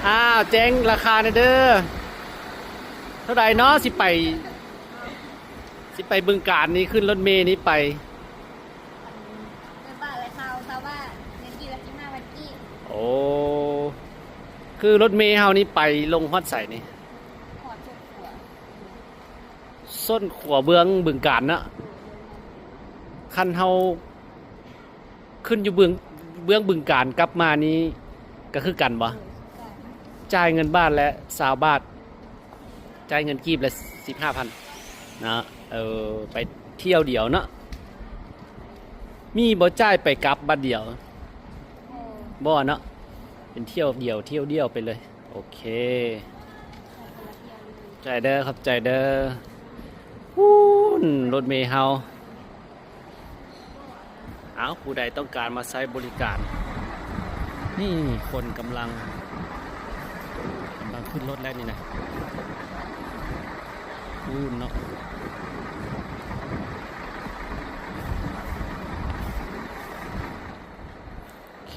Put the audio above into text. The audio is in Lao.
ອ້າວ ແຈ້ງລາຄາແດ່ເດີ ເທົ່າໃດເນາະ ຊິໄປ ຊິໄປບຶງການນີ້ ຂຶ້ນລົດເມນີ້ໄປ ເງິນບາດລະຊາວ ຊາວບາດ ເງິນກີບລະສິບຫ້າພັນກີບ. ໂອ້ ຄືລົດເມເຮົານີ້ໄປລົງຮອດໃສນີ້? ຮອດສົດຂົວ ສົ້ນຂົວເມືອງບຶງການເນາະ. ຄັນເຮົາຂຶ້ນຢູ່ເບື້ອງ ເບື້ອງບຶງການກັບມານີ້ກະຄືກັນບໍ່? ຈ່າຍເງິນບາດລະຊາວບາດ ຈ່າຍເງິນກີບລະສິບຫ້າພັນເນາະ. ເອີ ໄປທ່ຽວດຽວເນາະ. ມີບໍ່ຈ່າຍໄປກັບບາດດຽວ? ບໍ່ເນາະ ເປັນທ່ຽວດຽວ ທ່ຽວດຽວໄປເລີຍ. ໂອເຄ ຂອບໃຈເດີ ຂອບໃຈເດີ. ພຸ້ນ ລົດເມເຮົາ. ເອົ້າ ຜູ້ໃດຕ້ອງການມາໃຊ້ບໍລິການ ນີ້ຄົນກຳລັງ ກຳລັງຂຶ້ນລົດແລ້ວນີ້ນະ. ພຸ້ນເນາະ ໂອເຄ.